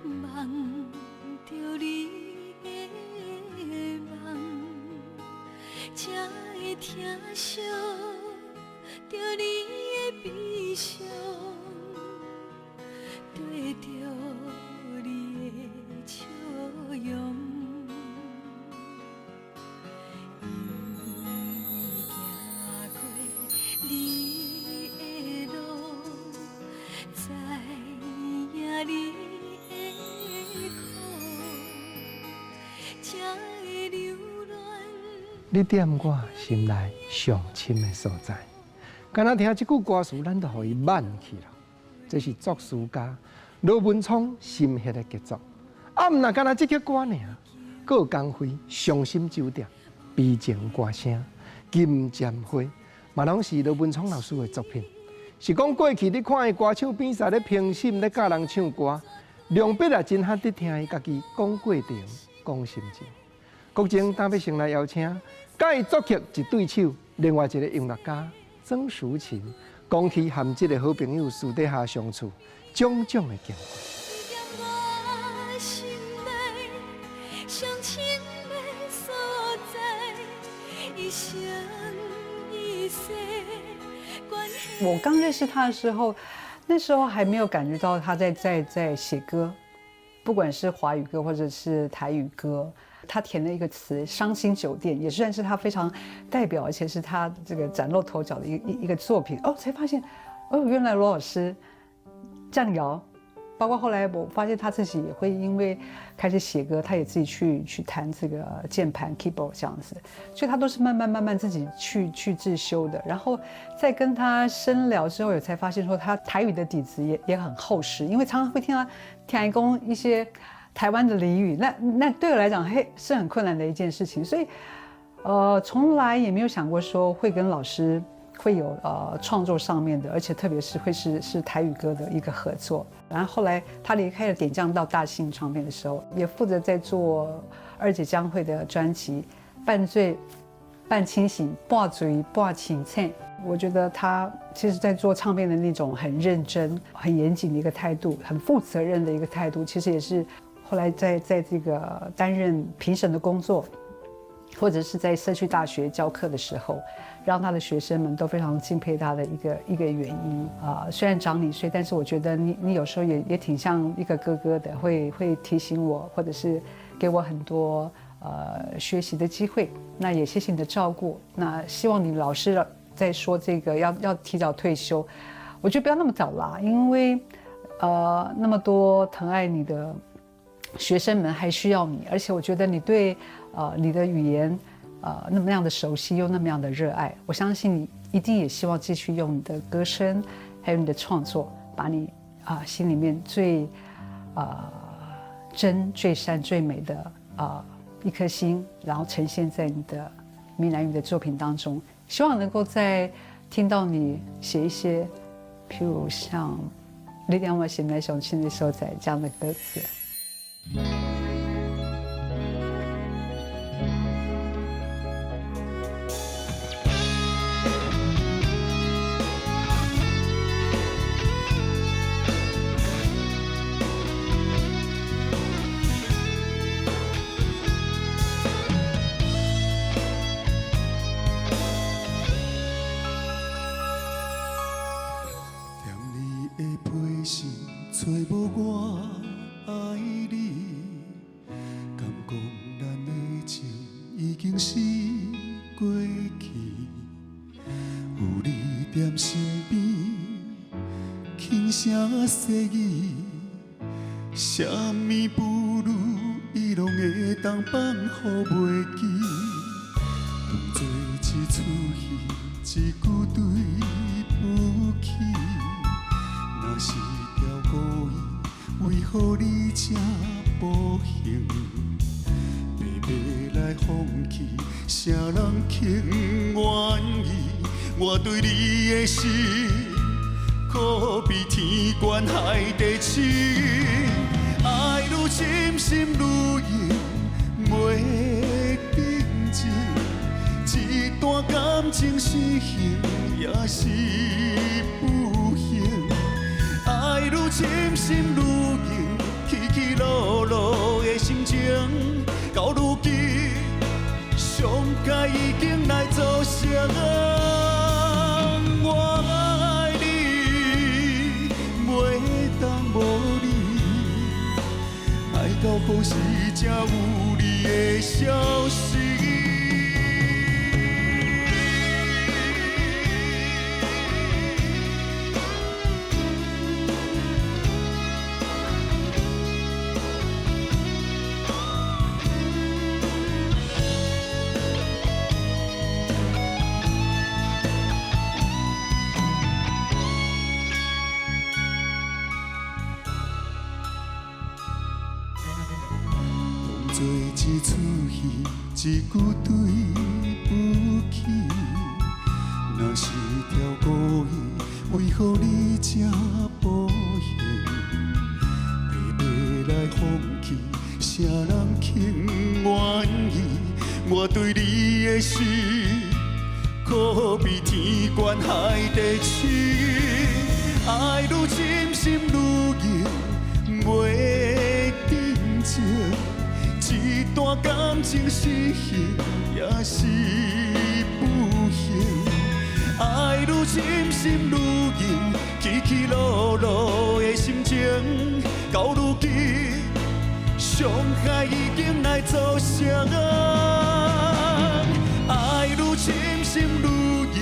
夢著你的夢，才會疼惜著你的悲傷，綴著你的笑容。因為行過你的路，知影你的苦，才會留戀。你踮我心內上深的所在，敢若聽這句歌詞，咱就予伊慢去了。這是作詞家羅文聰心血的傑作。啊，毋若敢若這曲歌爾，閣有江蕙傷心酒店、悲情歌聲、金針花，嘛攏是羅文聰老師的作品。是講過去你看伊歌手比賽咧評審咧教人唱歌，量筆也真罕得聽伊家己講過程、講心情。國政今欲先來邀請，佮伊作曲一對手，另外一個音樂家曾淑琴，講起和這個好朋友私底下相處種種的經過。踮我心內上深的所在，一生一世關係。我剛認識他的時候，那時候還沒有感覺到他在寫歌，不管是華語歌或者是台語歌。他填了一個詞《傷心酒店》，也算是他非常代表，而且是他這個嶄露頭角的一個作品。哦，才發現，哦，原來羅老師醬瑤，包括後來我發現他自己也會因為開始寫歌，他也自己去彈這個鍵盤 keyboard 這樣子，所以他都是慢慢慢慢自己去自修的。然後在跟他深聊之後，也才發現說他台語的底子也很厚實，因為常常會聽他聽伊講一些台灣的俚語，那對我來講，嘿，是很困難的一件事情，所以，從來也沒有想過說會跟老師會有創作上面的，而且特別是會是台語歌的一個合作。然後後來他離開了點將到大信唱片的時候，也負責在做二姐江蕙的專輯《半醉半清醒》，半醉半清醒。我覺得他其實在做唱片的那種很認真、很嚴謹的一個態度，很負責任的一個態度，其實也是。後來在這個擔任評審的工作，或者是在社區大學教課的時候，讓他的學生們都非常敬佩他的一個原因啊。雖然長你歲，但是我覺得你有時候也挺像一個哥哥的，會提醒我，或者是給我很多學習的機會。那也謝謝你的照顧。那希望你老是在說這個要提早退休，我覺得不要那麼早啦，因為那麼多疼愛你的學生們還需要你，而且我覺得你對你的語言那麼樣的熟悉，又那麼樣的熱愛，我相信你一定也希望繼續用你的歌聲，還有你的創作，把你心裡面最真、最善、最美的一顆心，然後呈現在你的閩南語的作品當中。希望能夠再聽到你寫一些，譬如像《你踮我心內上深的所在》這樣的歌詞。踮你的批信，揣無我愛你，敢講咱的情已經是過去。有你踮身邊，輕聲細語，啥物不如伊攏會當放予袂記。當作這出戲，一句對不起。若是條故意，為何你這薄幸？白白來放棄，啥人肯願意？我對你的心，可比天懸海底深，愛愈深心愈硬，袂冷靜。這段感情是幸也是不幸？愛愈深心愈硬，起起情，到如今伤害已经来造成。我愛你，袂當無你，愛到何時才有你的消息？做一出戲，一句對不起。若是跳故意，為何你這薄幸？白白來放棄，啥人肯願意？我對你的心，可比天懸海底深。愛愈深，心愈硬，袂定情。這段感情是幸也是不幸，愛愈深心愈硬，起起落落的心情，到如今傷害已經來造成。愛愈深心愈硬，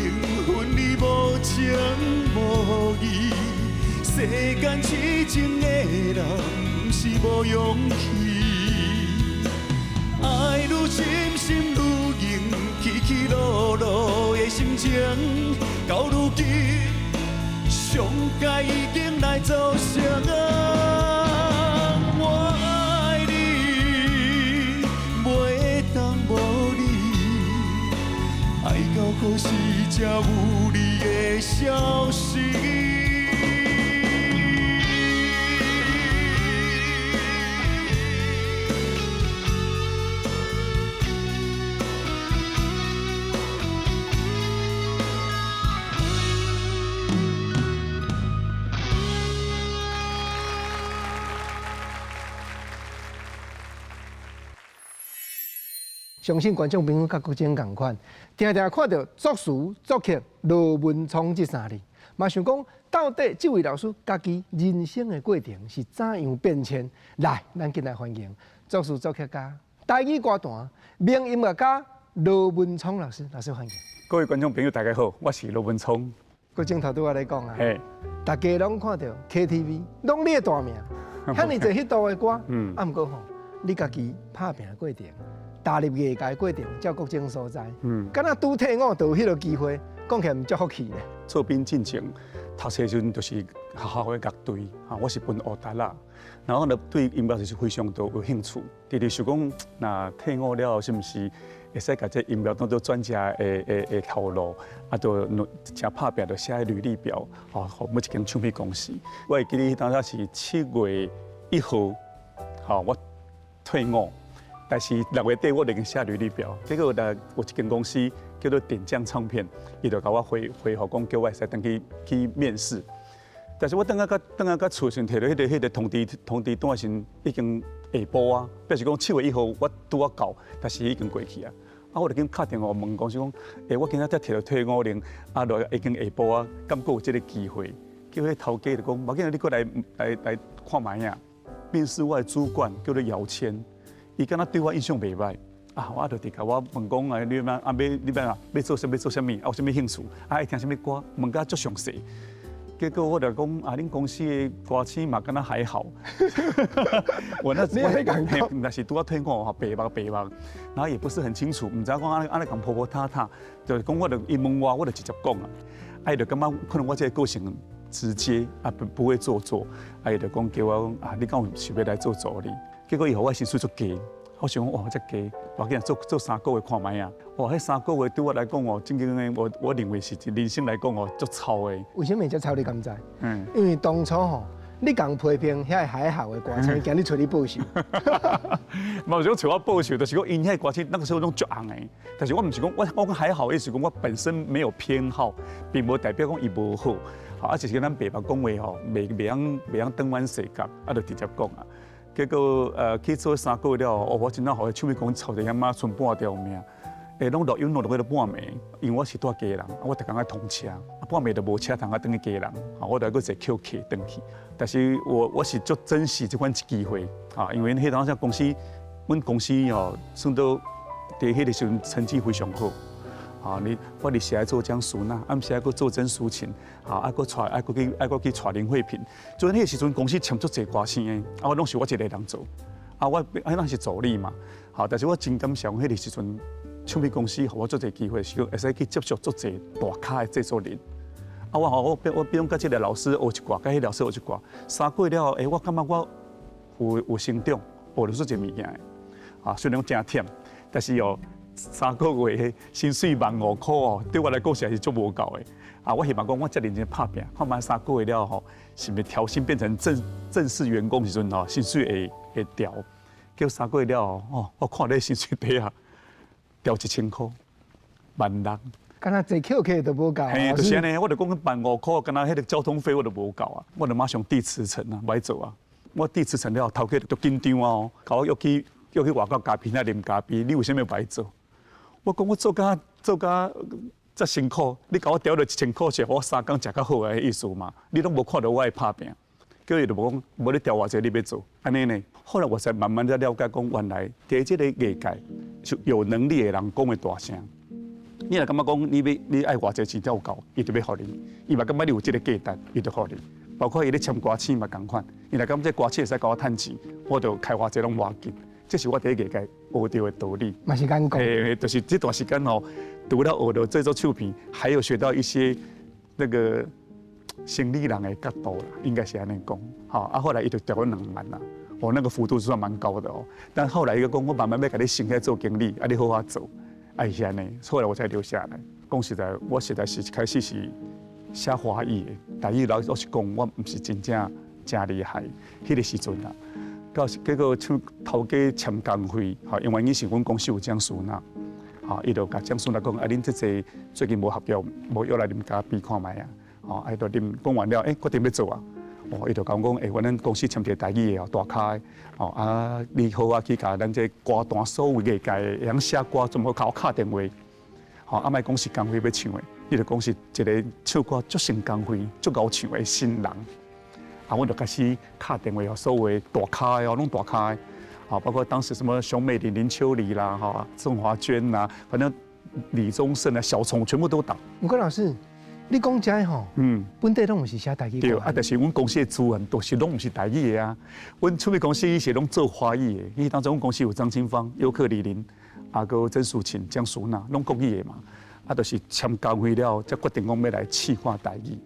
分離無情無義，世間癡情的人，毋是無勇氣。愛愈深，心愈硬，起起落落的心情，到如今傷害已經來造成。我愛你，袂當無你，愛到何時才有你的消息？相信觀眾朋友佮國珍仝款，定定看著作詞作曲羅文聰這三字，嘛想講到底這位老師家己人生的過程是怎樣變遷？來，咱緊來歡迎作詞作曲家、台語歌壇名音樂家羅文聰老師，老師歡迎。各位觀眾朋友，大家好，我是羅文聰。國珍頭拄仔咧講啊，大家攏看著 KTV，攏你的大名，遐爾濟彼度的歌，啊，毋過吼，你家己拍拚的過程。踏入藝界過程，照國珍所在，敢若拄退伍就有彼个機會，講起來毋足福氣呢。做兵進前，讀冊時陣就是學校的樂隊，啊，我是分烏達啦。然後呢，對音樂就是非常多有興趣。直直想講，若退伍了後，是毋是會使共這音樂當做專家的頭路？啊，就誠拍拚，就寫履歷表，吼，予每一間唱片公司。我會記得彼當時是7月1號，吼，我退伍。但是6月底我就已經寫履歷表，結果有一間公司叫做點將唱片，伊就共我回覆講叫我會使轉去面試。但是我轉來厝時陣，提著彼個通知單時已經下晡啊，表示講7月1號我拄仔到，但是已經過去啊。啊，我就緊敲電話問公司講，我今仔才提著退伍令，啊，來已經下晡啊，敢閣有這個機會？叫彼頭家就講，無緊，你過來看覓啊。面試我的主管叫做姚謙。伊敢若對我印象袂歹，啊，我就直共我問講啊，你欲啊欲啊，欲做啥欲做啥物，啊有啥物興趣，啊愛聽啥物歌，問甲足詳細。結果我就講啊，恁公司的歌星嘛敢若還好。我那我那是拄仔退伍吼，白目白目，然後也不是很清楚，毋知影講按呢共婆婆塔塔，就是講我就伊問我，我就直接講啊。啊，伊就感覺可能我這個個性直接啊，不會做作，啊，伊就講叫我講啊，你敢有想欲來做助理？結果伊予我薪水足低，我想講哇，遮低，我緊做3個月看覓啊！哇，彼3個月對我來講哦，真正的我認為是人生來講哦，足臭的。為什麼遮臭你敢知？因為當初吼，你共批評遐海校的歌星，驚你揣你報仇。嘛有是講揣我報仇，就是講𪜶遐歌星那個時候攏足紅的。但是我毋是講我講還好，意思講我本身沒有偏好，並無代表講伊無好。啊，就是咱白目講話吼，袂曉轉彎洗角，啊，就直接講啊。結果去做三個月了後，我真正予唱片公司吵得遐媽賰半條命。攏錄音錄到半暝，因為我是蹛基隆，我逐工愛通車，半暝就無車通啊轉去基隆，我就閣坐轎客轉去。但是我是足珍惜這款機會，啊，因為彼當時公司，阮公司哦，算做佇彼個時陣成績非常好。啊，你我佇時愛做江淑娜，暗時愛閣做曾淑琴，啊，閣帶愛閣去愛閣去帶林慧萍。所以彼個時陣公司簽足濟歌星的，啊，我攏是我一個人做，啊，我彼當是助理嘛，好，但是我真感謝彼個時陣。唱片公司予我足濟機會，是講會使去接觸足濟大咖的製作人。啊，我吼我比如講佮這个老師學一寡，佮彼個老師學一寡，三個月了後，我感覺我有成長，學著足濟物件的。啊，雖然講誠忝，但是哦，三個月的薪水15,000箍哦，對我來講實在是足無夠的。啊，我希望講我遮認真拍拚，看覓三個月了後，是毋是調薪變成正式員工時陣吼，薪水會調。結果三個月了後，哦，我看咧薪水底啊。調1000箍，16,000。敢若坐轎客都無夠。嘿，就是按呢，我就講15,000箍，敢若彼个交通費我都無夠啊，我就馬上遞辭呈啊，無愛做啊。我遞辭呈了後，頭家就緊張啊，共我約去外口咖啡廳啉咖啡，你為啥物無愛做？我講我做甲遮辛苦，你共我調落一千箍是予我三工食較好的意思嘛？你攏無看著我的拍拚，叫伊就無講，無你調偌濟你欲做，按呢呢。後來我才慢慢才了解講，原來佇這个藝界是有能力的人講會大聲。你若感覺講你欲你愛偌濟錢才有夠，伊就欲予你。伊嘛感覺你有這个價值，伊就予你。包括伊咧簽歌星嘛仝款，伊若感覺這歌星會使共我趁錢，我就開偌濟攏無要緊。這是我佇藝界學著的道理。嘛是敢講。就是這段時間吼，除了學著製作唱片，還有學到一些那個生理人的角度啦，應該是按呢講。好，啊，後來伊就調我2萬啦。哦，那個幅度算蠻高的哦。但後來伊講，我慢慢欲共你升起來做經理，啊，你好好做，啊，是按呢，後來我才留下來。講實在，我實在是一開始是寫華語的，台語老實講，我毋是真正誠厲害。彼個時陣啊，到結果唱頭家簽工費，吼，因為以前阮公司有江淑娜，吼，伊就共江淑娜講，啊，恁這濟最近無合約，無約來啉咖啡看覓啊，吼，啊，伊就啉講完了，決定欲做啊。哦，伊就共我講，阮公司簽一个台語的哦，大咖的，哦啊，你好啊，去共咱這歌壇所有藝界會曉寫歌，全部共我敲電話，吼，啊，莫講是工費欲唱的，你就講是一个唱歌足成工費、足𠢕唱的新人，啊，阮就開始敲電話予所有大咖的哦，攏大咖的，啊，包括當時什麼熊美玲、林秋離啦，吼，鄭華娟啦，反正李宗盛啊、小蟲全部都打。毋過老師。你講這吼，本底攏毋是寫台語對，啊，但是阮公司的資源都是攏毋是台語的啊。阮唱片公司是攏做華語的，因為當中阮公司有張清芳、尤克里里，啊，閣有曾淑琴、江淑娜，攏國語的嘛。啊，就是簽工費了後，才決定講欲來試看台語。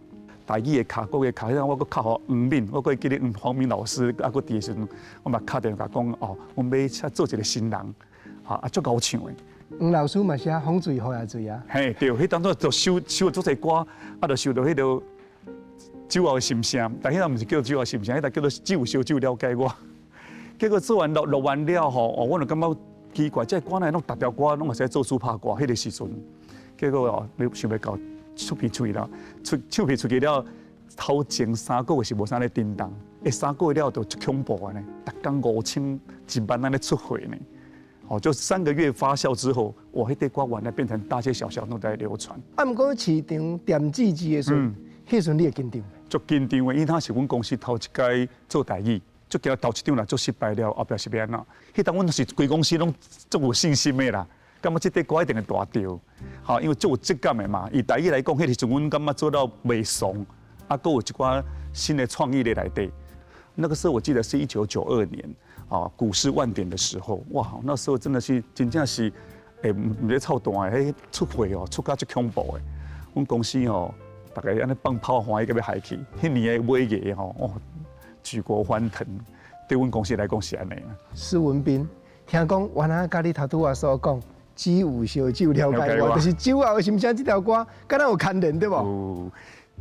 台語的敲，國語敲，彼陣我閣敲予黃敏，我閣會記得黃敏老師，啊，閣佇的時陣，我嘛敲電話講哦，阮欲做一个新人，啊，足𠢕唱的。黃老師嘛寫風水雨也水啊。嘿，對，彼當陣就收收足濟歌，啊，就收著彼个酒後心聲，但彼個毋是叫酒後心聲，彼個叫做酒燒酒了解我。結果做完錄錄完了後，哦，我就感覺奇怪，這歌哪會攏逐條歌攏會使做主拍歌，彼個時陣，結果哦，你想欲到出片出去了，出唱片出去了，頭前三個月是無啥咧震動，三個月了就足恐怖的呢，逐工5000、1萬按呢出貨呢。哦，就3個月發酵之後，哇，彼塊歌原來變成大街小巷都在流傳。啊，毋過市場惦記字的時陣，彼時陣你會緊張？足緊張的，因為他是阮公司頭一擺做台語，足驚頭一張若做失敗了，後壁是欲按怎？彼當阮是規公司攏足有信心的啦，感覺這塊歌一定會大著，吼，因為足有質感的嘛。以台語來講，彼時陣阮感覺做到袂慫，啊，閣有一寡新的創意咧內底。那個時候我記得是1992年。啊，股市萬點的時候，哇，那時候真的是真正是，毋咧臭彈的，彼出貨哦，出甲足恐怖的。阮公司哦，逐家按呢放炮歡喜甲欲害去，彼年的尾牙吼，哦，舉國歡騰，對阮公司來講是按呢。施文彬，聽講原來佮你頭拄仔所講，只有燒酒了解我，就是酒後心聲這條歌，敢若有牽連對無？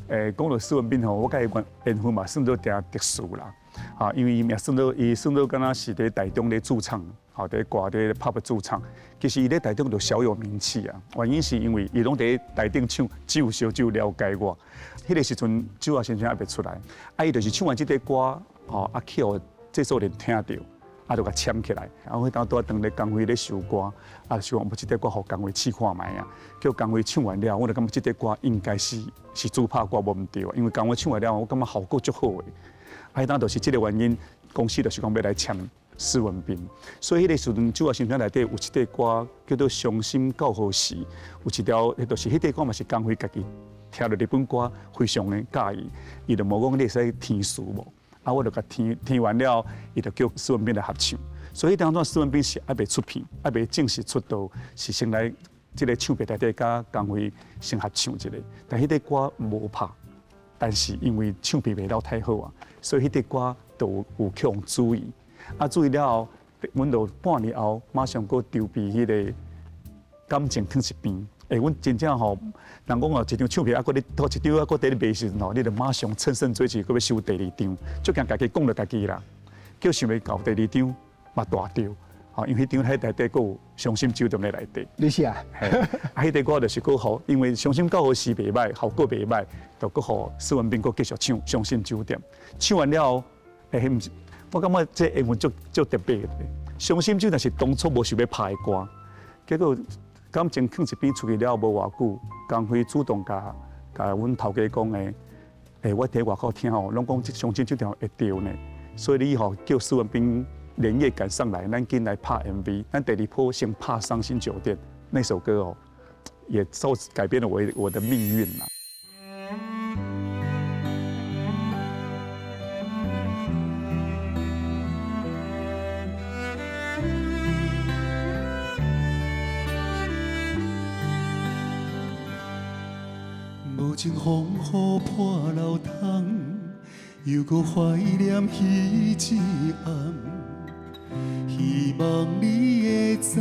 有，講到施文彬吼，我佮伊緣分嘛，算做誠特殊啦。啊，因為伊也算做，伊算做敢若是佇台中咧駐唱，吼，佇歌佇 pub 駐唱。其實伊咧台中就小有名氣啊。原因是因為伊攏佇台頂唱《只有燒酒了解我》。彼個時陣酒後心聲猶未出來，啊，伊就是唱完這塊歌，吼，啊，去予制作人聽著，啊，就共簽起來。啊，我彼當拄仔當咧江輝咧收歌，啊，想講這塊歌予江輝試看覓啊。叫江輝唱完了，我就感覺這塊歌應該是主拍歌無毋對，因為江輝唱完了，我感覺效果足好的。啊，彼當就是這个原因，公司就是講欲來簽施文彬。所以彼个時陣，酒仔心聲內底有一塊歌叫做《傷心到何時》，有一條，就是彼塊歌嘛是江輝家己聽著日本歌非常的佮意，伊就問講你會使填詞無？啊，我就共填填完了，伊就叫施文彬來合唱。所以當初施文彬是猶未出片，猶未正式出道，是先來這个唱片內底佮江輝先合唱一个。但彼塊歌無拍，但是因為唱片賣了太好啊，所以彼塊歌就有去予注意。啊，注意了後，阮就半年後馬上閣籌備彼个感情囥一邊。欸，阮真正吼，人講哦，一張唱片啊，閣咧頭一張啊，閣佇咧賣時陣吼，你就馬上乘勝追擊，閣欲收第二張，足驚家己講著家己啦，叫想袂到第二張嘛大著，吼，因為彼張彼內底閣有傷心酒店咧內底。你是啊？嘿，啊，彼塊歌就是閣予，因為傷心到何時袂䆀，效果袂䆀，就閣予施文彬閣繼續唱傷心酒店。唱完了後，欸，彼毋是，我感覺這緣分足足特別的。傷心酒店是當初無想欲拍的歌，結果。感情囥一邊出去了無偌久，江輝主動共共阮頭家講的，欸，我佇外口聽吼，攏講這傷心酒店會著呢，所以你吼叫施文彬連夜趕上來，咱緊來拍 MV，咱第二波先拍《傷心酒店》那首歌哦，也受改變了我的命運啦。無情風雨破流窗，猶閣懷念彼一暗。希望你會知，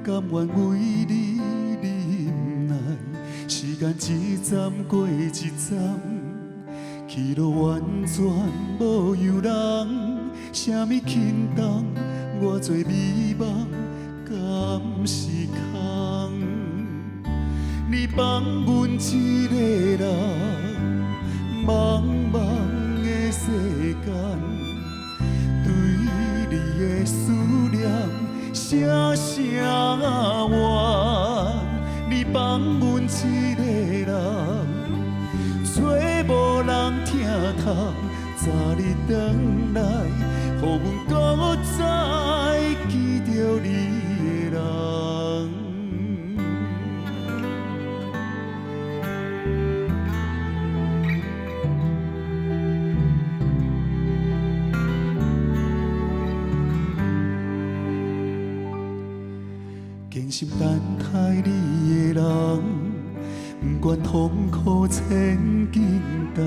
甘願為你忍耐。時間一站過一站，去路完全無遊人。啥物輕重，我做美夢，敢是空？你放阮一个人，茫茫的世間，對你的思念，聲聲怨。你放阮一个人，找無人疼痛，早日轉來，予阮閣再記著你的人。堅心等待你的人，不管痛苦千斤重，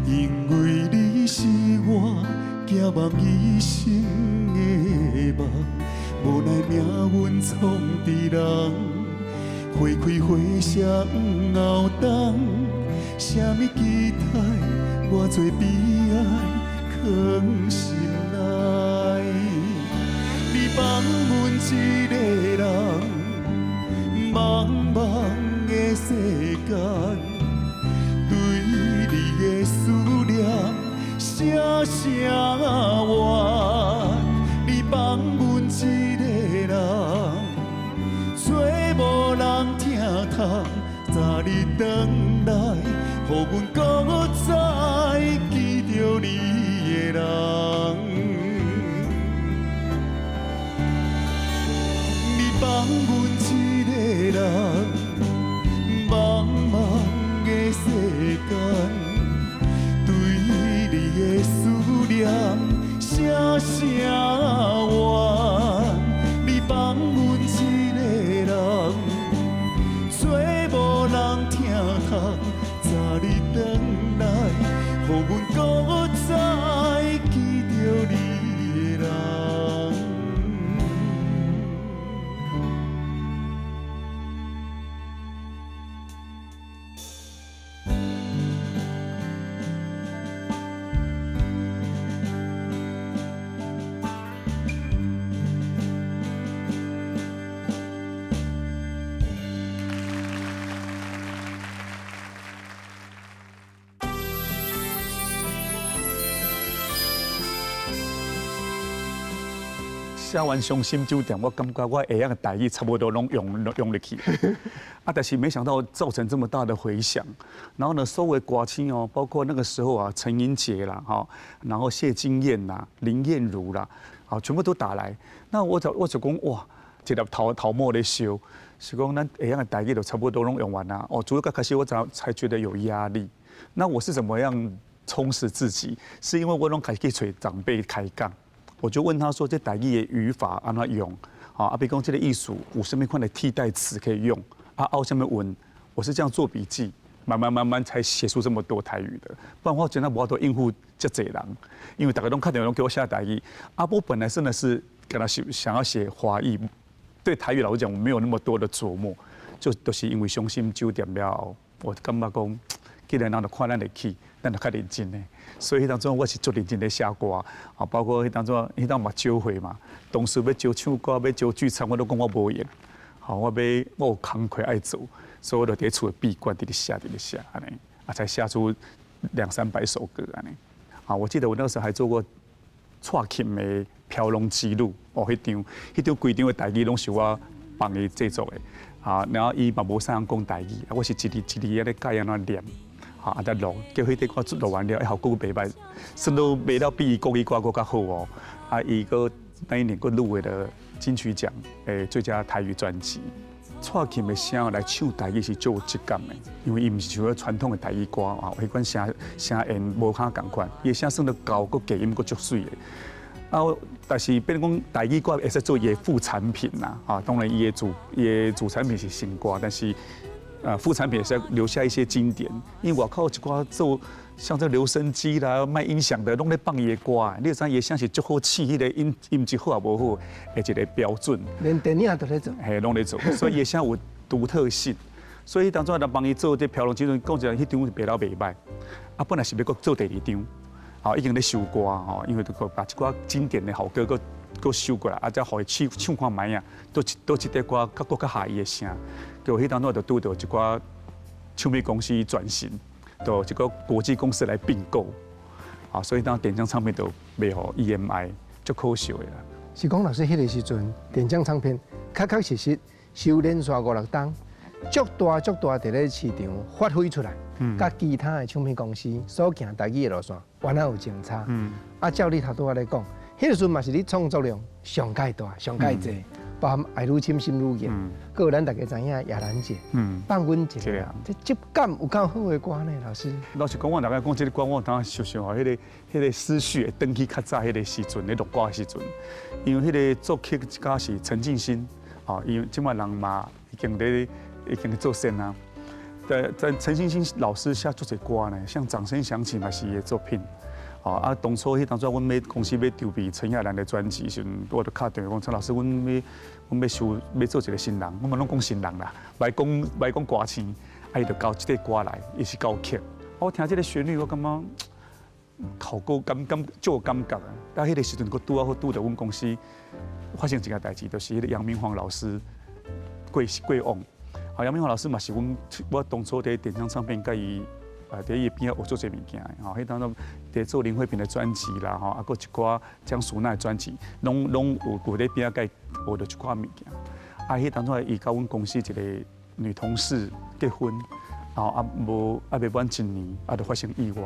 因為你是我寄望一生的夢。無奈命運創治人，花開花謝毋熬冬，啥物期待我做悲哀藏心內。你放阮一个人，茫茫的世間，對你的思念，聲聲怨。你放阮一个人，找無人疼痛，早日轉來，予阮閣再記著你的人。你放阮一个人，茫茫的世間，對你的思念，聲聲怨。你放阮一个人，找無人疼痛，早日轉來，予阮閣再記著你的人。寫完《傷心酒店》，我感覺我會曉的台語差不多攏用入去。啊，但是沒想到造成這麼大的迴響。然後呢，所有歌星哦，包括那個時候啊，陳英傑啦，哈，然後謝金燕啦、林燕如啦，好，全部都打來。那我就講哇，一粒頭毛咧燒，是講咱會曉的台語都差不多攏用完啦。哦，主要開始我才覺得有壓力。那我是怎麼樣充實自己？是因為我攏開始去找長輩開講，我就問他說：這台語的語法按怎用？啊，比如講這個意思有啥物款的替代詞可以用？啊，拗啥物韻？我是這樣做筆記，慢慢慢慢才寫出這麼多台語的。不然我真的無法度應付這濟人，因為大家攏敲電話攏叫我寫台語。啊，我本來真的是跟他想要寫華語，對台語老實講，我沒有那麼多的琢磨，就都是因為傷心酒店了，我感覺講，既然人都看咱會起，咱就較認真的。所以彼當陣我是足認真咧寫歌，啊，包括彼當陣彼當嘛招會嘛，同事欲招唱歌，欲招聚餐，我都講我無閒。好，我有工課愛做，所以我就佇厝閉關，佇咧寫，佇咧寫，按呢，啊，才寫出兩三百首歌按呢。啊，我記得我那時候還做過蔡琴的《飄浪之旅》，哦，彼張規張的台語攏是我幫伊製作的。啊，然後伊嘛無啥人講台語，啊，我是一字一字按呢教伊按怎念，啊，再錄，叫彼塊歌錄完了，效果袂䆀，算都賣了比伊國語歌閣較好哦。啊，伊閣那一年閣入圍了金曲獎最佳台語專輯。蔡琴的聲來唱台語是足有質感的，因為伊毋是像傳統的台語歌啊，彼款聲音無較仝款，伊的聲算得高，閣低音閣足媠的。啊，但是變講台語歌會使做伊的副產品啦，啊，當然伊的主產品是新歌，但是副產品也是要留下一些經典。因為外口一寡做像這留聲機啦、賣音響的，攏咧放伊的歌，你就知伊的聲是足好試，彼個音質好也無好的一個標準。連電影都咧做，嘿，攏咧做，所以伊的聲有獨特性。所以當初來幫伊做這飄浪之陣，講真，彼張賣了袂䆀。啊，本來是欲閣做第二張，吼，已經咧收歌吼，因為都閣把一寡經典的好歌閣閣收過來，啊，再予伊試唱看覓啊，佗一塊歌較閣較合伊的聲。結果彼當陣就拄著一寡唱片公司轉型，就一個國際公司來併購，啊，所以當點將唱片就賣予 EMI，足可惜的啦。是講老師彼個時陣，點將唱片確確實實收連續五六冬，足大足大佇咧市場發揮出來，佮其他的唱片公司所行台語的路線，原來有相差。啊，照你頭拄仔咧講，彼個時陣嘛是你創作量上蓋大、上蓋濟，包含愛愈深心愈硬，閣有咱大家知影亞蘭姐，放阮一个人，這質感有夠好的歌呢，老師。老實講，我大概講這個歌，我當時想想彼個思緒會轉去較早彼個時陣咧錄歌的時陣，因為彼個作曲家是陳進興，哦，因為這擺人嘛已經做先啊。在陳進興老師寫足濟歌呢，像《掌聲響起》嘛是伊的作品。哦啊，當初彼當初阮欲公司欲籌備陳亞蘭的專輯時陣，我就敲電話講陳老師，阮欲收欲做一個新人，阮嘛攏講新人啦，袂講袂講歌星，啊伊就交這個歌來，伊是交曲。我聽這個旋律，我感覺效果感足有感覺啊。但彼個時陣，閣拄仔好拄著阮公司發生一件代誌，就是彼個楊明煌老師過往。啊，楊明煌老師嘛是阮我當初佇點將唱片佮伊。啊，佇伊邊仔學足濟物件的，吼，彼當陣佇做林慧萍的專輯啦，吼，啊，閣一寡江淑娜的專輯，攏有佇邊仔佮伊學著一寡物件。啊，彼當陣伊佮阮公司一個女同事結婚，然後啊無啊未滿一年，啊就發生意外。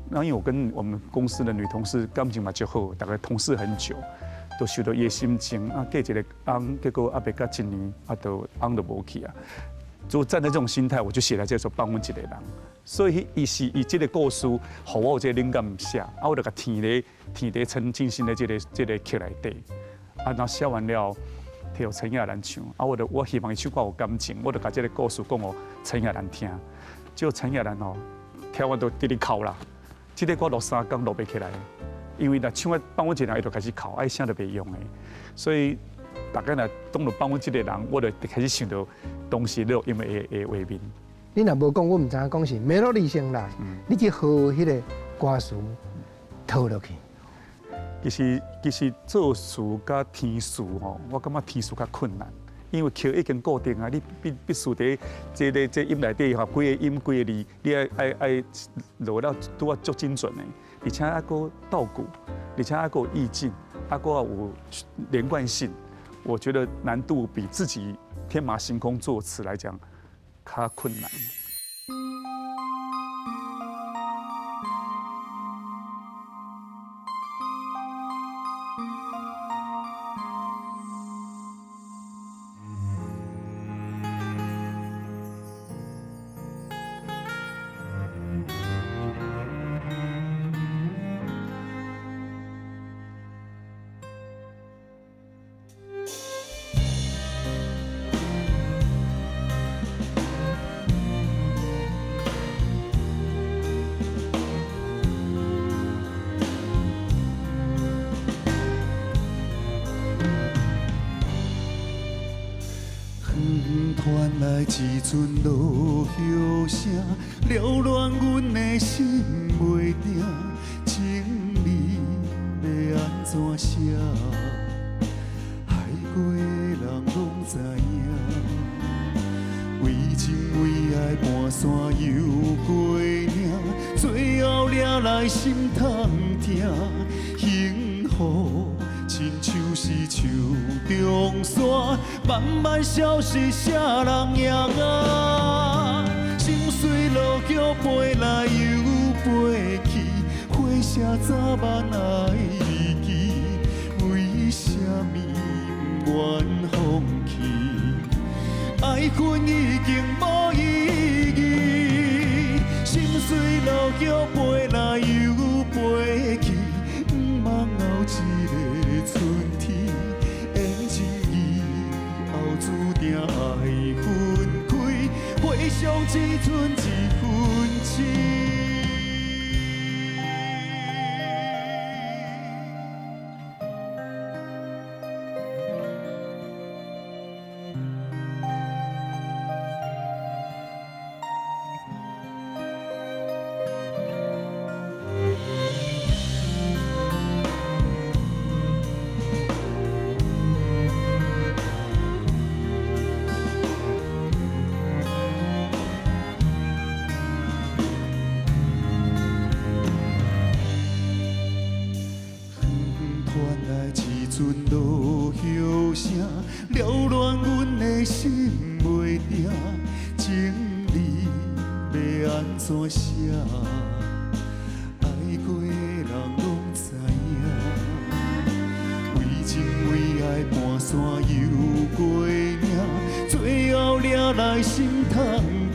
那因為我跟我們公司的女同事感情嘛足好，大家同事很久，都受著伊的心情，啊嫁一个翁，結果啊袂到一年，啊就翁就無去啊。就站在這種心態，我就寫了這首《放阮一个人》。所以伊是以這個故事，予我有這個靈感寫，啊，我就共填佇陳進興的這個曲內底，啊，然後寫完了，提予陳亞蘭唱，啊，我希望伊唱歌有感情，我就共這個故事講予陳亞蘭聽，結果陳亞蘭吼聽完就直直哭啦，這個歌錄3工錄袂起來，因為若唱啊放阮一個人，伊就開始哭，啊，伊聲就袂用的，所以大家若講著放阮一個人，我就開始想著當時錄音的畫面。你若無講，我毋知影講是 melody 先來，你去學彼個歌詞套落去。其實作詞佮填詞吼，我感覺填詞較困難，因為曲已經固定啊，你必須佇這音內底吼，幾個音幾個字，你愛落了拄仔足精準的。而且還閣道骨，而且還閣意境，還閣有連貫性。我覺得難度比自己天馬行空作詞來講，較困難。傳來一陣落雨聲，撩亂阮的心袂定。情字欲按怎寫？愛過的人攏知影。為情為愛盤山又過嶺，最後掠來心通疼。幸福親像是樹中山，慢慢消失，啥人贏啊？心隨落雨飛來又飛去，火車早晚愛離去，為啥物不願放棄？愛恨已經無意義，心隨落雨飛來又飛去，毋望後一個春天，緣情以後注定愛分開，回想只剩一分痴。陣落雨聲，撩亂阮的心袂定。情字欲按怎寫？愛過的人攏知影。為情為愛盤山又過嶺，最後掠來心通疼。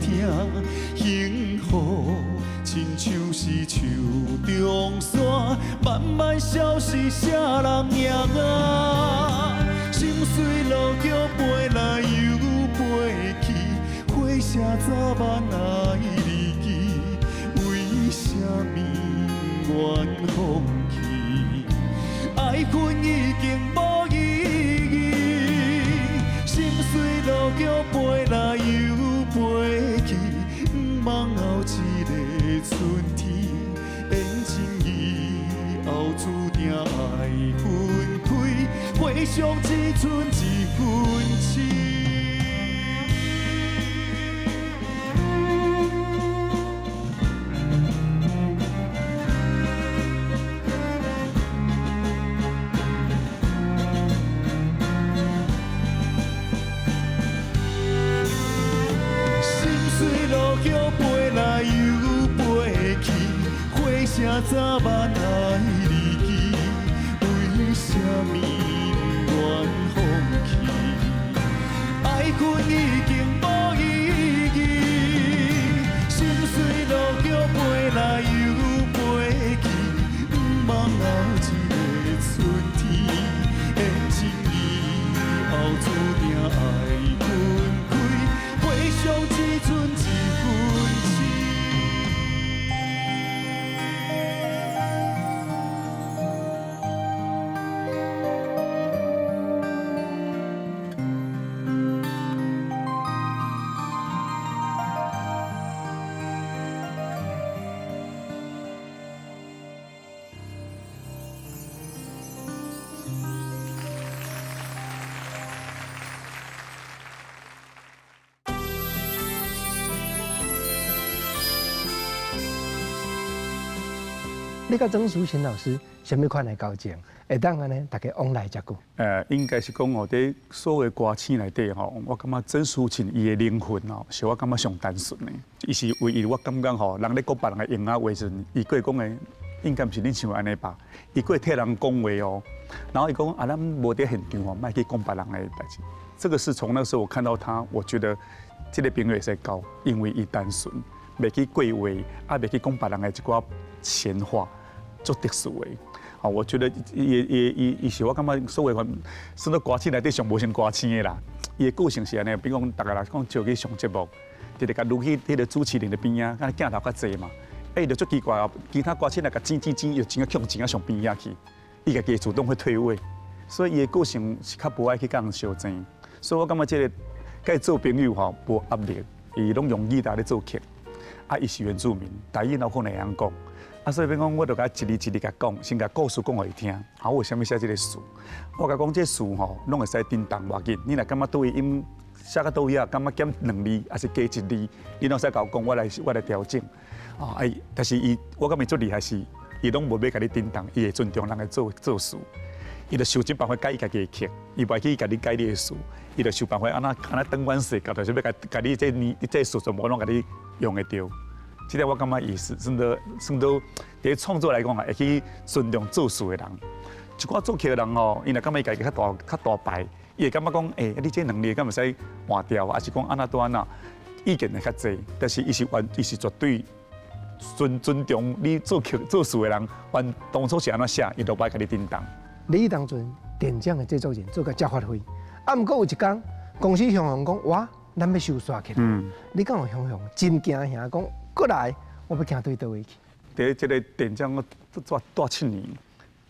幸福親像是樹中山，慢慢消失，啥人贏啊？心隨落雨飛來又飛去，火車早晚愛離去，為啥物不願放棄？愛恨已經無意義，心隨落雨飛來又飛去，毋望後一個春天，緣情以後注定愛分開，回想只剩一分痴。心隨落雨飛來又飛去，火車早晚愛離去，為啥物不願放棄？愛恨已經無意義，心隨落雨飛來又飛去，毋望後一個春天，緣情以後注定愛分開，回想只剩一分痴。你佮曾淑琴老師啥物款的交情？會當按呢，大家往來遮久。應該是講哦，佇所有歌星內底吼，我感覺曾淑琴伊的靈魂哦，是我感覺上單純的。伊是唯一我感覺吼，人咧講別人的閒仔話時，伊閣會講的，應該毋是恁想按呢吧？伊閣會替人講話哦。然後伊講啊，咱無佇現場吼，莫去講別人的代誌。這個是從那時候我看到他，我覺得這個朋友會使交，因為伊單純，袂去過話，啊，袂去講別人的一寡閒話，足特殊的。啊，我覺得伊伊伊伊是我感覺所謂算做歌星內底上無像歌星的啦。伊的個性是按呢，比如講，逐家來講招去上節目，直直共擄去彼個主持人的邊仔，敢若鏡頭較濟嘛。欸，伊就足奇怪哦，其他歌星來共剪剪剪，又剪啊強剪啊上邊仔去，伊家己主動會退位，所以伊的個性是較無愛去共人相爭。所以我感覺這個共伊做朋友吼，無壓力，伊攏用語帶咧做客。啊，伊是原住民，台語哪可能會曉講？啊，所以變講，我就共伊一字一字共講，先共故事講予伊聽。啊，我為啥物寫這個詞？我共講這個詞吼，攏會使振動偌緊。你若感覺佗位音寫到佗位啊，感覺減兩字，抑是加一字，你攏使共我講，我來調整。啊，哎，但是伊，我感覺足厲害是，伊攏無欲共你振動，伊會尊重人的做詞。伊就想盡辦法改伊家己的曲，伊袂去共你改你的詞，伊就想辦法按怎按怎轉彎勢，就是欲共你這年這詞全部攏共你用會著。這個我感覺伊是算做佇創作來講啊，會去尊重做詞的人。一寡作曲的人吼，伊若感覺伊家己較大牌，伊會感覺講，欸，你這兩字敢會使換掉，抑是講按怎怎按怎，意見會較濟。但是伊是絕對尊重你作曲做詞的人，原當初是按怎寫，伊都無愛共你振動。你當陣電獎的製作人做甲遮發揮，啊，毋過有一工公司雄雄講，哇，咱欲收煞起來，你敢有雄雄真驚嚇講，過來，我欲行對佗位去？佇這個電獎我做蹛7年，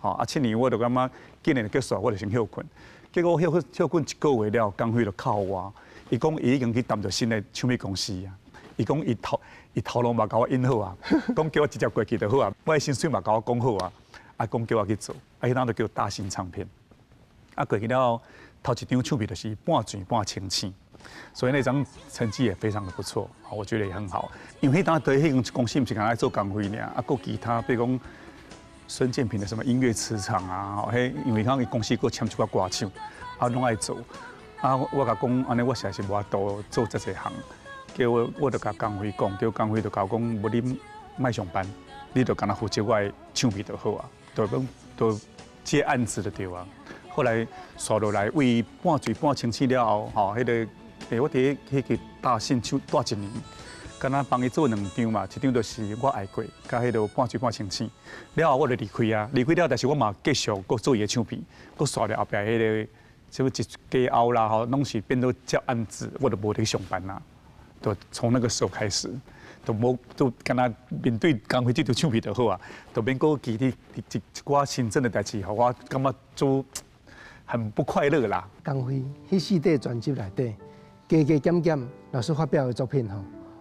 吼啊7年我就感覺今年結束，我就先歇睏。結果歇睏一個月了，江輝就敲我，伊講伊已經去談著新的唱片公司啊。伊講伊頭路嘛共我印好啊，講叫我直接過去就好啊，我的薪水嘛共我講好啊，啊講叫我去做，啊彼當就叫大新唱片。啊過去了後，頭一張唱片就是半醉半清醒，所以那張成績也非常的不錯，我覺得也很好。因為彼當佇彼間公司毋是干焦做工費爾，啊，閣其他，比如講孫建平的什麼音樂磁場啊，彼因為講伊公司閣簽一寡歌手，啊攏愛做。啊，我共講按呢，我實在是無法度做這濟項。結果我就共江輝講，結果江輝就共我講，無你莫上班，你就干焦負責我的唱片就好啊，就講就接案子就對啊。後來紲落來，為半醉半清醒了後，吼，彼個我佇彼個大信唱蹛一年，敢若幫伊做兩張嘛，一張就是我愛過，佮彼個半醉半清醒。了後我就離開啊，離開了，但是我嘛繼續閣做伊的唱片，閣紲了後壁彼個什麼一家後啦，吼，攏是變做接案子，我就無佇上班啦。就從那個時候開始，都無都敢若面對江輝這張唱片就好啊，就免閣其他一寡行政的代誌，予我感覺做很不快樂啦。江輝彼四塊專輯內底，加加減減，老師發表的作品吼，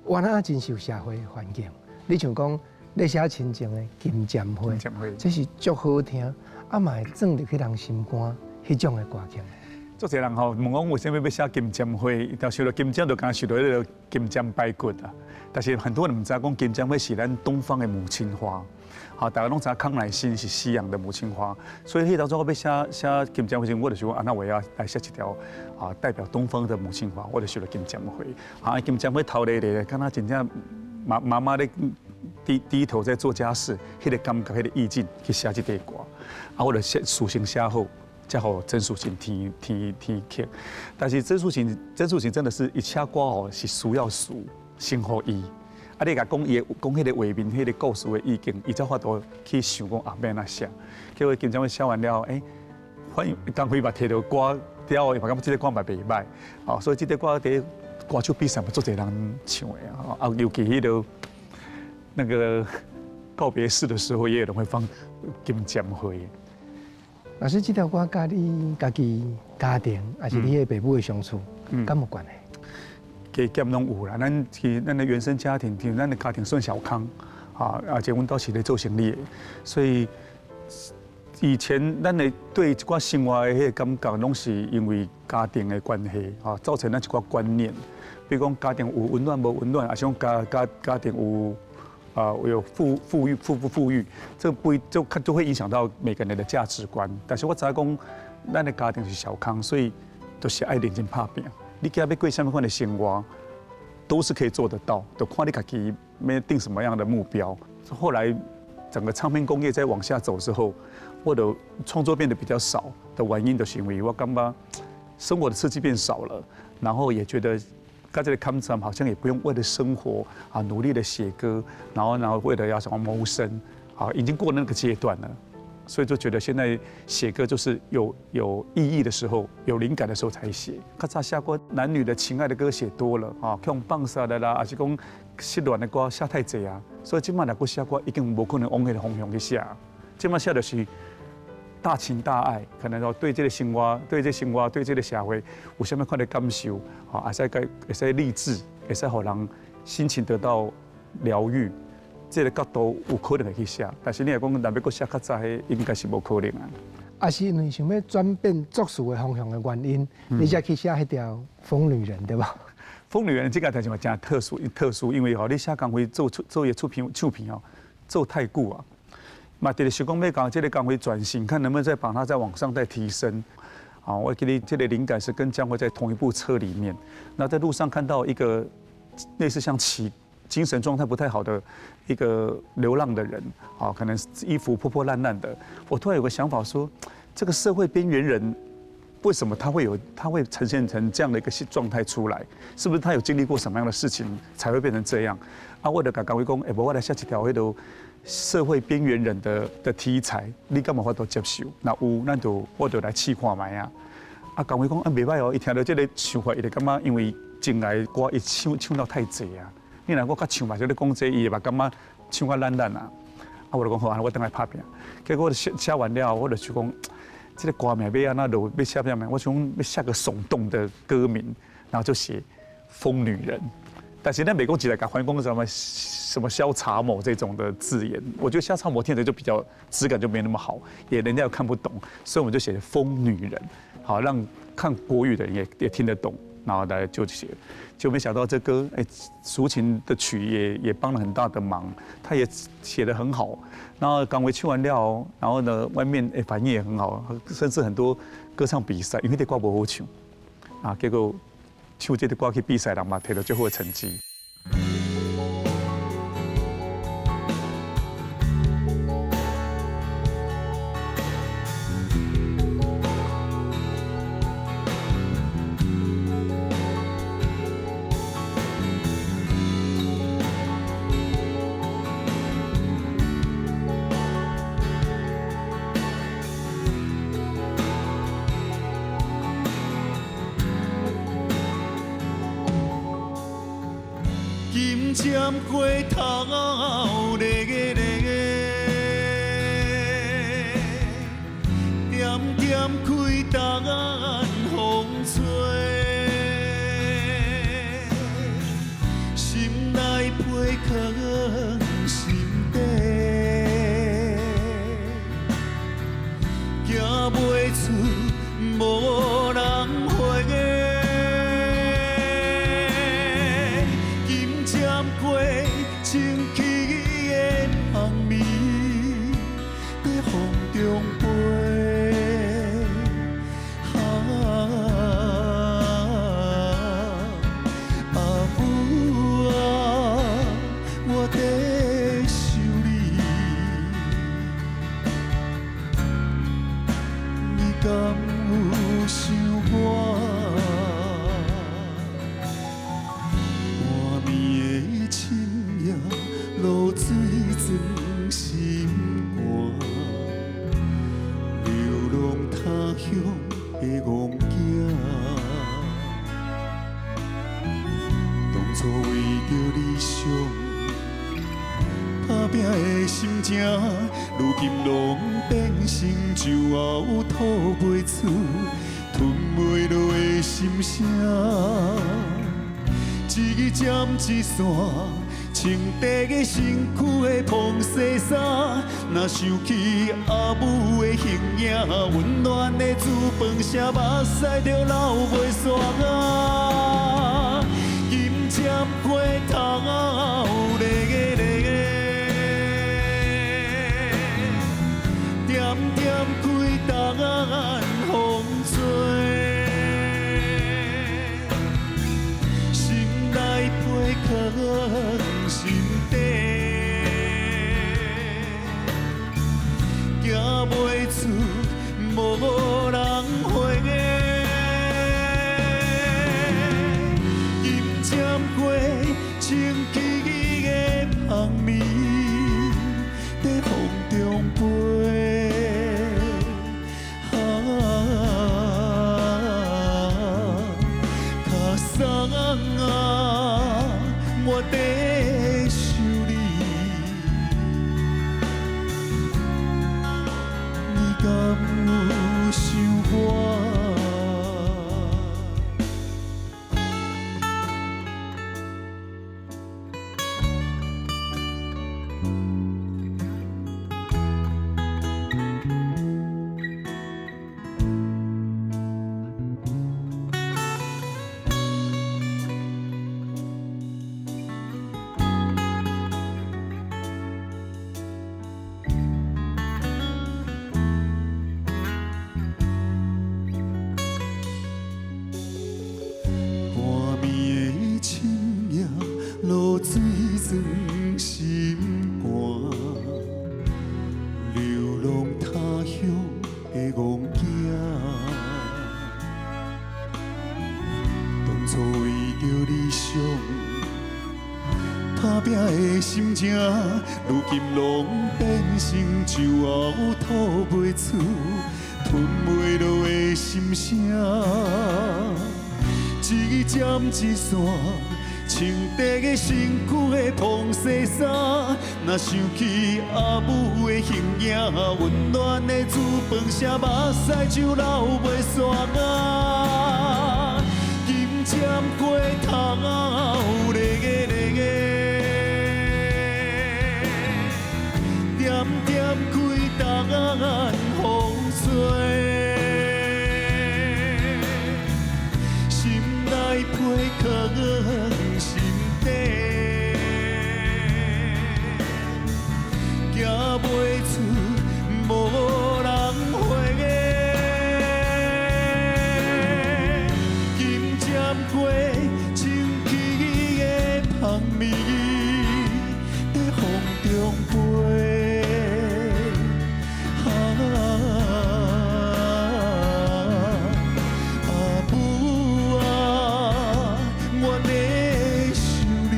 原來真受社會環境。你像講咧寫親情的《金針花》，這是足好聽，啊嘛會鑽入去人心肝彼種的歌曲。足濟人吼問講為啥物欲寫金針花？就想著金針就敢若想著彼個金針排骨啊。但是很多人毋知講金針花是咱東方的母親花。好，大家攏知康乃馨是西洋的母親花，所以彼當初我欲寫寫金針花時，我就想講，啊那我要來寫一條啊代表東方的母親花，我就想著金針花。啊，金針花頭咧咧，敢若真正媽媽媽咧低頭在做家事，彼個感覺，彼個意境去寫這塊歌。啊，我就寫詞先寫好。才予曾淑琴填曲，但是曾淑琴真的是伊寫歌哦，是需要詞先予伊。啊，你共講伊講彼個畫面、彼個故事的意境，伊才法度去想講啊，欲按怎寫。結果金針花寫完了後，欸，反正江輝嘛提著歌了後，伊嘛感覺這個歌嘛袂䆀，哦，所以這個歌佇歌手比賽嘛，足濟人唱的啊，啊，尤其彼個那個告別式的時候，也有人會放金針花。老師，這條歌佮你家己家庭，抑是你的爸母的相處，敢有關係？加減攏有啦。咱其實咱的原生家庭，其實咱的家庭算小康，啊，而且阮兜是咧做生意的，所以以前咱的對一寡生活的彼個感覺，攏是因為家庭的關係，啊，造成咱一寡觀念。比如講家庭有溫暖無溫暖，抑是講家庭有啊，有富裕富不富裕，這不就看就會影響到每個人的價值觀。但是我知影講，咱的家庭是小康，所以都是愛認真拍拚。你今欲過啥物款的生活，都是可以做得到，就看你家己欲定什麼樣的目標。後來整個唱片工業在往下走之後，我的創作變得比較少的原因，就是因為我感覺生活的刺激變少了，然後也覺得。佮這個坎好像也不用為了生活啊努力的寫歌，然後為了要什麼謀生，啊已經過那個階段了，所以就覺得現在寫歌就是有意義的時候，有靈感的時候才寫。較早寫過男女的情愛的歌寫多了啊，像放殺的啦，還是講失戀的歌寫太濟啊，所以這擺若閣寫歌已經無可能往彼個方向去寫。這擺寫就是大情大愛，可能說對這個生活、對這個生活、對這個社會有啥物款的感受，啊，會使會使勵志，會使予人心情得到療癒，這個角度有可能會去寫。但是你若講若欲閣寫較早彼，應該是無可能啊。也是因為想欲轉變作詞的方向的原因，你才去寫彼條《瘋女人》對吧？《瘋女人》這個代誌嘛誠特殊，特殊，因為吼你寫江蕙做出做伊出片唱片哦，做太久啊。嘛，佇咧想講欲共這个江蕙轉型，看能不能再把它再往上再提升。好，我記得這個靈感是跟江蕙在同一部車裡面，那在路上看到一個類似像精神狀態不太好的一個流浪的人，啊，可能衣服破破爛爛的。我突然有個想法說，這個社會邊緣人，為什麼他會呈現成這樣的一個狀態出來？是不是他有經歷過什麼樣的事情才會變成這樣？啊，我就共江蕙講，欸，無我來寫一條彼个社會邊緣人的題材，你敢有法度接受？若有，咱就我就來試看覓啊。啊，江蕙講啊，袂䆀哦，伊聽著這个想法，伊就感覺因為情愛歌伊唱唱到太濟啊。你若閣閣唱嘛，就咧講這個，伊會嘛感覺唱較爛爛啊。啊，我就講好啊，我轉來拍拚。結果寫寫完了，我就想講，這个歌名欲按怎落，欲寫啥物？我想欲寫個聳動的歌名，然後就寫《瘋女人》。但是咱袂講一來共翻講什麼什麼蕭查某這種的字眼，我覺得蕭查某聽起來就比較質感就沒那麼好，也人家又看不懂，所以我們就寫瘋女人，好讓看國語的人也聽得懂，然後來就寫，就沒想到這歌，哎，抒情的曲也幫了很大的忙，他也寫得很好，然後江蕙唱完了，然後呢，外面哎反應也很好，甚至很多歌唱比賽，因為這歌無好唱，啊，結果。唱這个歌去比賽，人嘛提到最好的成績。金針花頭咧咧，點點開等風吹，心內皮藏心底，行袂出無人回。金針花清氣的香味，在風中飛。啊，阿母啊，我在想你，你敢有想我？半暝的深夜，露水钻心肝，流浪他鄉的戇囝，當初為著理想打拚的心情，如今攏變成酒後吐袂出、吞袂落的心聲。一針一線，穿短身軀的膨西衫，若想起阿母的形影，溫暖的煮飯聲，目屎就流袂煞啊。金針花頭咧咧，酸心肝，流浪他乡的戆囝。当初为著理想打拼的心情，如今拢变成酒后吐袂出、吞袂落的心声。一针一线，穿在身躯的膨西衫。若想起阿母的形影，温暖的煮饭声，目屎就流袂煞啊！金针花头咧咧，点点开等风吹，心内被藏心底，行袂出无人回。金针花清气的香味，在风中飞。啊，阿母啊，我咧想你，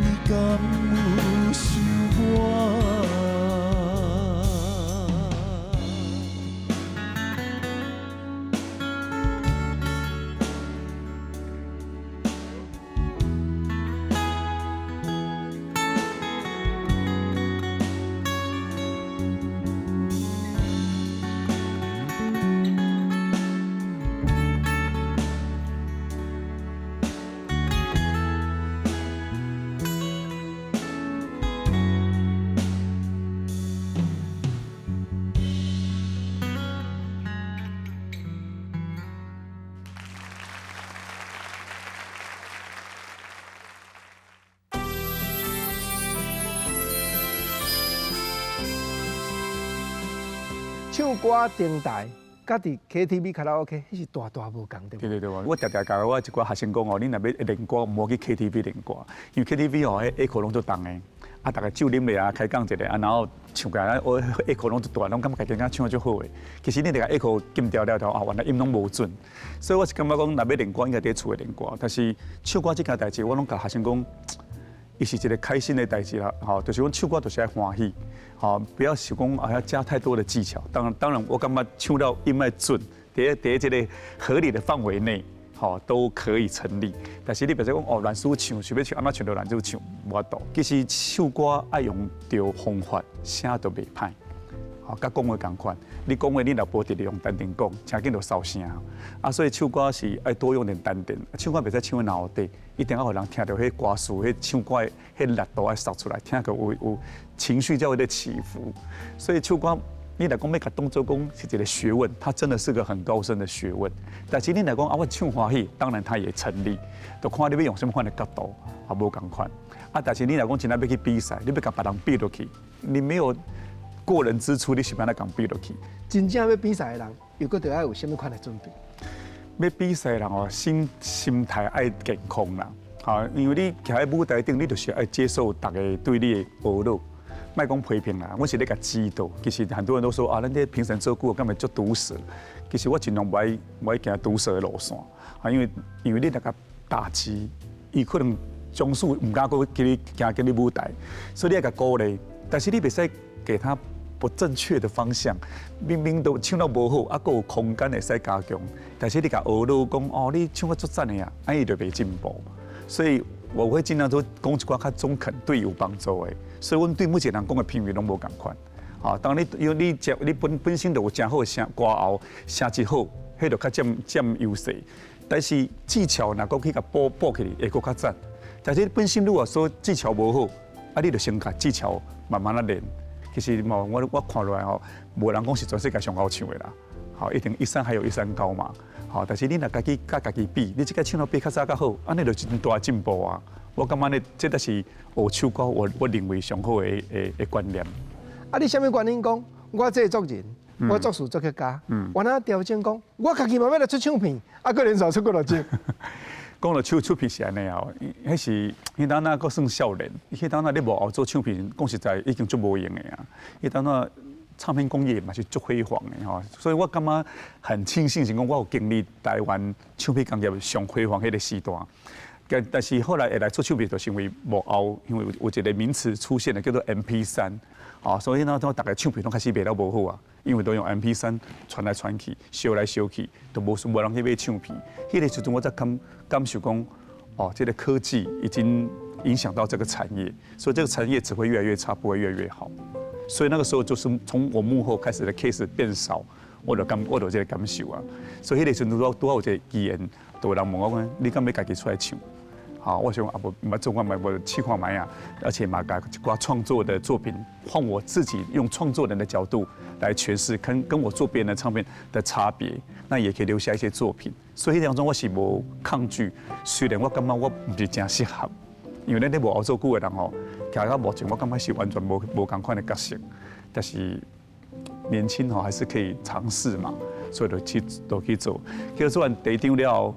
你敢有想我？唱歌登台，佮伫 KTV 卡拉 OK，彼是大大無仝，對無？對對對，我常常共我一寡學生講哦，你若欲練歌，毋好去 KTV 練歌，因為 KTV 吼，彼 echo 攏足重的，啊，逐家酒啉咧啊，開講一下啊，然後唱起來，我 echo 攏足大，攏感覺家己唱足好的。其實你共 echo 禁掉了後，啊，原來音攏無準。所以我是感覺講，若欲練歌，應該佇厝內練歌。但是唱歌這件代誌，我攏共學生講，伊是一個開心的代誌啦，吼，就是講唱歌就是愛歡喜，吼，不要想講啊要加太多的技巧。當然，當然，我感覺唱到音愛準，佇這個合理的範圍內，吼，都可以成立。但是你別說講哦，亂輸唱，想欲唱，按怎唱就亂就唱，無法度。其實唱歌愛用著方法，聲就袂歹。吼，佮講話仝款，你講話你若無直直用丹田講，誠緊就收聲。啊，所以唱歌是愛多用點丹田，唱歌袂使唱腦底，一定愛予人聽著彼歌詞，彼唱歌的彼力度愛撒出來，聽著有情緒才會咧起伏。所以唱歌，你若講欲共當做講是一個學問，它真的是個很高深的學問。但是你若講啊，我唱歡喜，當然它也成立，就看你欲用啥物款的角度，也無仝款。啊，但是你若講真正欲去比賽，你欲共別人比落去，你沒有過人之處，你是欲按怎共比落去？真正欲比賽的人，又閣著愛有啥物款的準備？欲比賽的人哦，心態愛健康啦，吼，因為你徛佇舞台頂，你就是愛接受逐家對你的呵咾，莫講批評啦，我是咧共指導。其實很多人都說啊，咱這評審做久，敢會足毒舌？其實我盡量無愛行毒舌的路線，啊，因為你若共打擊，伊可能終此毋敢閣叫你行進你舞台，所以你愛共鼓勵，但是你袂使給他不正確的方向，明明都唱得無好，啊，閣有空間會使加強。但是你共呵咾講哦，你唱得足讚的啊，按伊就袂進步。所以我會盡量都講一寡較中肯、對有幫助的。所以，阮對每一個人講的評語攏無仝款。啊，當你因為你食你本身就有誠好的聲歌喉，聲質好，彼就較佔優勢。但是技巧若閣去共補起來，會閣較讚。但是你本身如果說技巧無好，啊，你就先共技巧慢慢仔練。其實嘛，我看落來吼，無人講是全世界上𠢕唱的啦，吼，一定一山還有一山高嘛，吼。但是你若家己佮家己比，你這個唱得比較早較好，按呢就真大進步啊！我感覺呢，這才是學唱歌我認為上好的觀念。啊，你啥物原因講？我製作人，我作詞作曲家，我哪調整講？我家己嘛欲來出唱片，啊，閣連續出幾落張。講到唱唱片是按呢哦，彼時彼當仔閣算少年，彼當仔你幕後做唱片，講實在已經足無閒的啊。彼當仔唱片工業嘛是足輝煌的吼，所以我感覺很慶幸是講我有經歷台灣唱片工業上輝煌彼個時段。但是後來會來做唱片，就是因為幕後，因為有一個名詞出現了，叫做 MP3，啊，所以呢，逐家唱片攏開始賣了無好啊，因為都用 MP3 傳來傳去，燒來燒去，都無人去買唱片。彼個時陣我才感受講，哦，這個科技已經影響到這個產業，所以這個產業只會越來越差，不會越來越好。所以那個時候就是從我幕後開始的 case 變少，我就這個感受啊。所以彼個時陣拄好有一個機緣，就有人問我講，你敢欲家己出來唱？好，我想啊，無毋做我嘛無試看覓啊，而且嘛，共一寡創作的作品，換我自己用創作人的角度來詮釋，跟我做別人的唱片的差別，那也可以留下一些作品。所以當中我是無抗拒，雖然我感覺我毋是誠適合，因為咱咧幕後做久的人吼，徛到幕前我感覺是完全無仝款的角色，但是年輕吼還是可以嘗試嘛，所以就去做，結果做完第一張了後。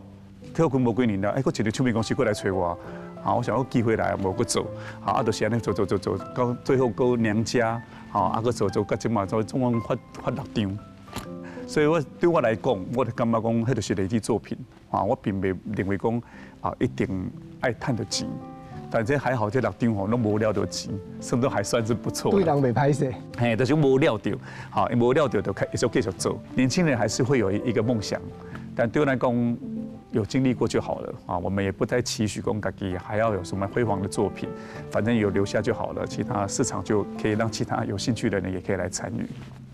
跳軍無幾年了，哎，閣一个唱片公司過來揣我，啊，我想講機會來，無閣做，啊，就是按呢做做做做，到最後閣娘家，啊，閣做做到這馬做總共發六張，所以我對我來講，我就感覺講，彼就是累積作品，啊，我並袂認為講啊一定愛趁著錢，但這還好，這六張吼攏無掠著錢，算都還算是不錯。對人袂歹勢，嘿，就是無掠著，吼，無掠著就開繼續做。年輕人還是會有一個夢想，但對我來講，有經歷過就好了啊！我們也不再期許講家己還要有什麼輝煌的作品，反正有留下就好了。其他市場就可以讓其他有興趣的人也可以來參與。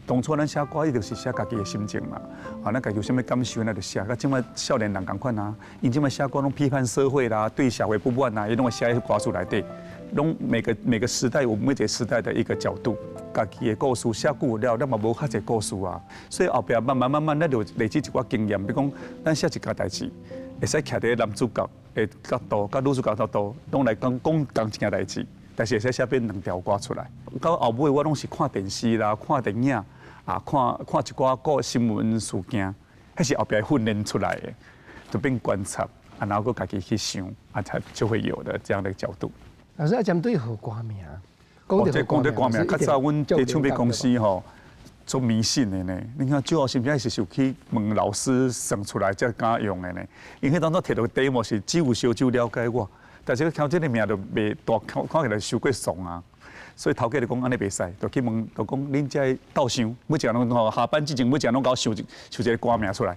當初咱寫歌，一定是寫家己的心情嘛。啊，咱家己有啥物感受，咱就寫。佮這馬少年人仝款啊，𪜶這馬寫歌攏批判社會啦，對社會不滿啊，伊攏會寫佇歌詞內底。攏每個時代有每一個時代的一個角度，家己的故事寫久了，咱嘛無較濟故事啊。所以後壁慢慢慢慢，咱就累積一寡經驗。比如講，咱寫一件代誌，會使徛佇男主角的角度，佮女主角角度，攏來講講仝一件代誌，但是會使寫變兩條歌出來。到後尾我攏是看電視啦，看電影啊，看看一寡個新聞事件，彼是後壁訓練出來的，就變觀察，啊，然後閣家己去想，啊，才就會有的這樣的角度。老師啊，針對號歌名，講這講這歌名，較早阮佇唱片公司吼，足迷信的呢。你看酒後心聲是有去問老師算出來才敢用的呢。因為當初提著 demo 是只有燒酒了解我，但是聽這个名就袂大，看看起來傷過俗啊。所以頭家就講按呢袂使，就去問，就講恁遮鬥想，每一个攏吼下班之前，每一个攏共我想一想一个歌名出來，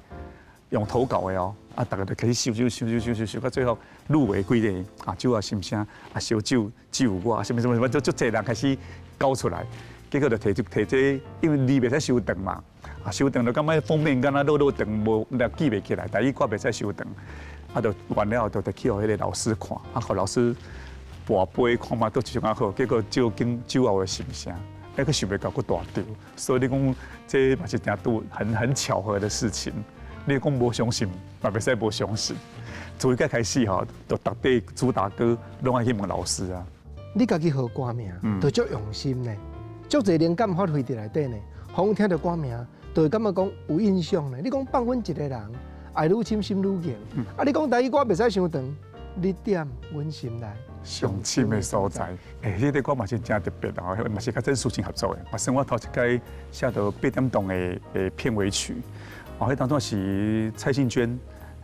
用投稿的哦。啊，逐家就開始想想想想想想想，到最後入圍幾个啊，酒後心聲啊，燒酒只有我，啥物啥物啥物，就足濟人開始搞出來，結果就提提這個，因為字袂使傷長嘛，啊，傷長就感覺封面敢若落落長，無記袂起來，台語歌袂使傷長，啊，就完了後就去予彼个老師看，啊，予老師跋杯看覓佗一種較好，結果酒經酒後的心聲，閣想袂到閣大著，所以你講這嘛是誠拄很巧合的事情。你講無相信，嘛袂使無相信。從彼開始吼，就逐塊主打歌攏愛去問老師啊。你家己號歌名，就足用心呢，足濟靈感發揮佇內底呢。予聽著歌名，就會感覺講有印象呢。你講放阮一个人，愛愈深心愈硬。啊，你講台語歌袂使傷長，你踮阮心內上深的所在。欸，這个歌嘛是誠特別啊，嘛是佮曾淑琴合作的，嘛算我頭一擺寫著八點檔的片尾曲。哦，彼當中是蔡幸娟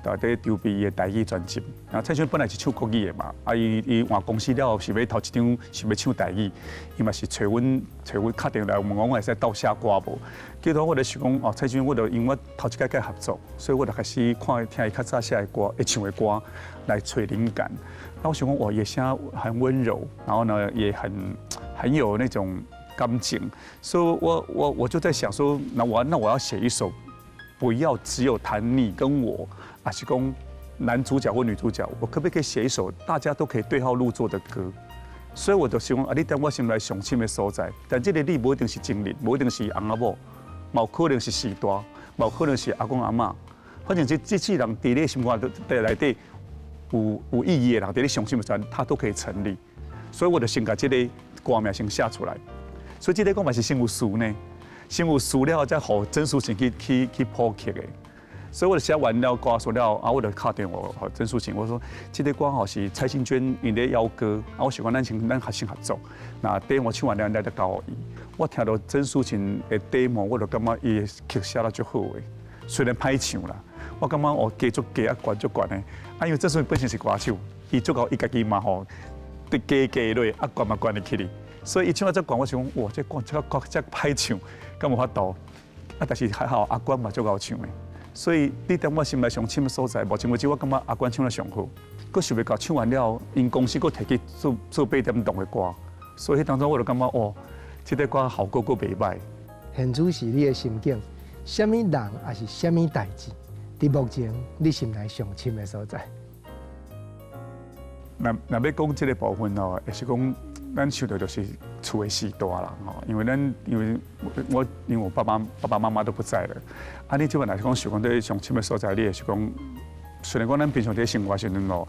佇咧籌備伊的台語專輯。啊，蔡幸娟本來是唱國語的嘛，啊，伊換公司了後是欲頭一張是欲唱台語，伊嘛是揣阮敲電話來問我，我會使鬥寫歌無？結果我就想講，哦，蔡幸娟，我就因為我頭一擺佮合作，所以我就開始看聽伊較早寫的歌，會唱的歌來揣靈感。那我想講，哇，伊的聲很溫柔，然後呢，也很有那種感情，所以我就在想說，那我要寫一首。不要只有談你跟我，啊是講男主角或女主角，我可不可以寫一首大家都可以對號入座的歌？所以我就想講，啊，你踮我心內上深的所在，但這個你無一定是情人，無一定是翁仔某，嘛有可能是序大，嘛有可能是阿公阿嬤，反正這世人佇你心肝內底有意義的人，佇你上深的所在，他都可以成立。所以我就先共這个歌名先寫出來。所以這个歌嘛是先有詞呢。先有詞了後，才予曾淑琴去譜曲的。所以我就寫完了歌詞了，啊，我就敲電話予曾淑琴，我說這个歌吼是蔡幸娟𪜶咧邀歌，啊，我想講咱先咱先合作。那 demo 唱完了，咱再交予伊。我聽著曾淑琴的 demo，我就感覺伊的曲寫得足好的，雖然歹唱啦，我感覺哦加足加啊懸足懸的。啊，因為曾淑琴本身是歌手，伊足夠伊家己嘛吼，伫加加落啊懸嘛懸入去哩，所以伊唱啊遮懸，我想講哇，這歌這歌遮歹唱，敢有法度？啊，但是還好阿關嘛足𠢕唱的。所以你踮我心內上深的所在，目前為止我感覺阿關唱得上好。閣想袂到唱完了，𪜶公司閣提去做做八點檔的歌，所以彼當中我就感覺哦，這个歌效果閣袂䆀。現此時你的心境，啥物人抑是啥物代誌，佇目前你心內上深的所在？若若欲講這个部分哦，會是講咱想著就是厝的序大啦吼，因為咱因為我因為我爸爸爸爸媽媽都不在了，啊，你這擺若是講想講佇上深的所在，你會是講，雖然講咱平常佇生活時陣哦，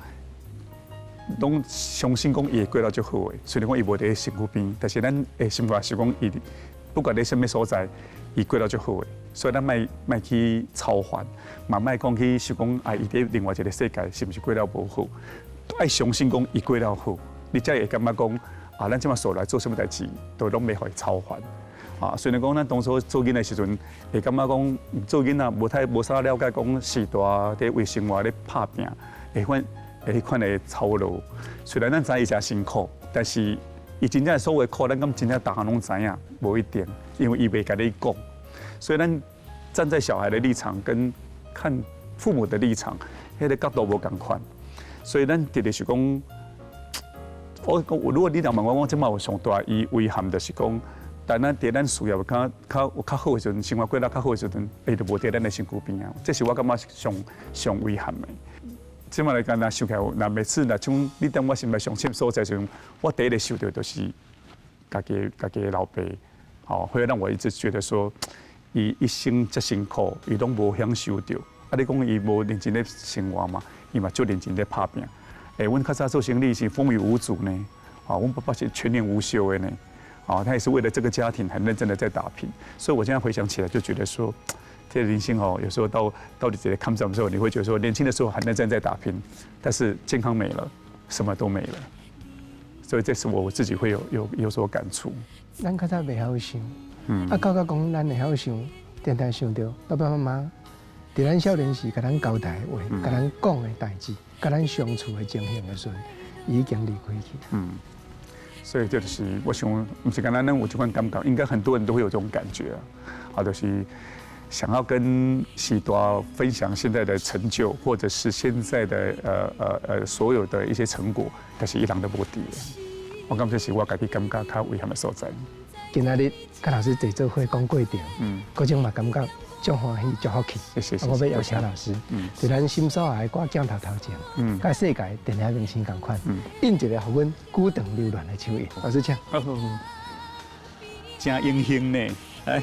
攏相信講伊會過得足好的，雖然講伊無佇身軀邊，但是咱的心內是講伊不管佇啥物所在，伊過得足好的，所以咱莫莫去操煩，嘛莫講去想講啊，伊佇另外一个世界是毋是過了無好，愛相信講伊過了好，你才會感覺講啊，咱這擺數來做啥物代誌，都攏袂予伊操煩。啊，雖然講咱當初做囡仔時陣，會感覺講做囡仔無太無啥了解講序大佇為生活咧拍拚，會款會彼款的操勞。雖然咱知伊誠辛苦，但是伊真正所有的苦，咱敢真正逐項攏知影？無一定，因為伊袂共你講。所以咱站在小孩的立場跟看父母的立場，彼个角度無仝款。所以咱直直是講，我如果你若問我，我這擺有上大遺遺憾，就是講，但咱佇咱事業較較有較好的時陣，生活過得較好的時陣，伊就無佇咱的身軀邊啊。這是我感覺上上遺憾的。這擺來講，若想起來，若每次若像你踮我心內上深所在時陣，我第一个想著就是家己家己的老爸，吼，會讓我一直覺得說，伊一生遮辛苦，伊攏無享受著。啊，你講伊無認真咧生活嘛？伊嘛足認真咧拍拚。欸，阮較早做生意是風雨無阻呢，啊，阮爸爸是全年無休的呢，啊，他也是為了這個家庭很認真的在打拼。所以我現在回想起來，就覺得說，這個人生哦，有時候到到底這個坎上的時候，你會覺得說，年輕的時候很認真在打拼，但是健康沒了，什麼都沒了。所以這是我自己會有有所感觸。咱較早袂曉想，啊，到到講咱會曉想，定定想著爸爸媽媽，佇咱少年時共咱交代的話，共咱講的代誌，共咱相處的情形的時陣，伊已經離開去。嗯，所以就是我想，毋是干焦咱有這款感覺，應該很多人都會有這種感覺啊。啊，就是想要跟序大分享現在的成就，或者是現在的所有的一些成果，但是伊人都無佇。我感覺是我家己感覺較遺憾的所在。今仔日佮老師坐做伙講過程，閣種嘛感覺足歡喜、足福氣。謝謝。我欲邀請老師，佇咱心所愛的歌鏡頭頭前，佮世界電影明星仝款，印一个予阮久長留戀的手印。老師請。真榮幸呢，來。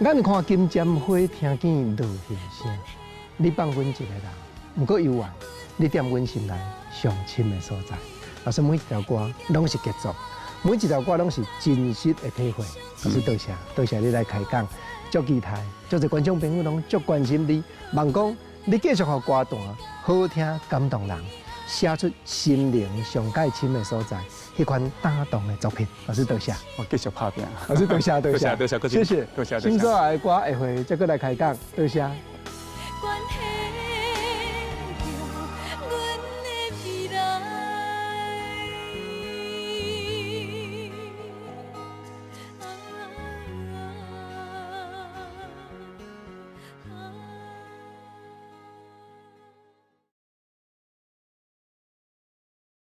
眼看金針花，聽見落杏聲。你放阮一个人，毋過猶原，你踮阮心內上深的所在。老師每一條歌攏是傑作，每一條歌攏是真實的體會。老師多謝，多謝你來開講，足期待，足濟觀眾朋友攏足關心你，望講你繼續予歌壇好聽感動人，寫出心靈上蓋深的所在，彼款打動的作品。老師多謝，我繼續拍拚。老師多謝多謝多謝，謝謝，多謝。心所愛的歌下回再閣來開講，多謝。關係。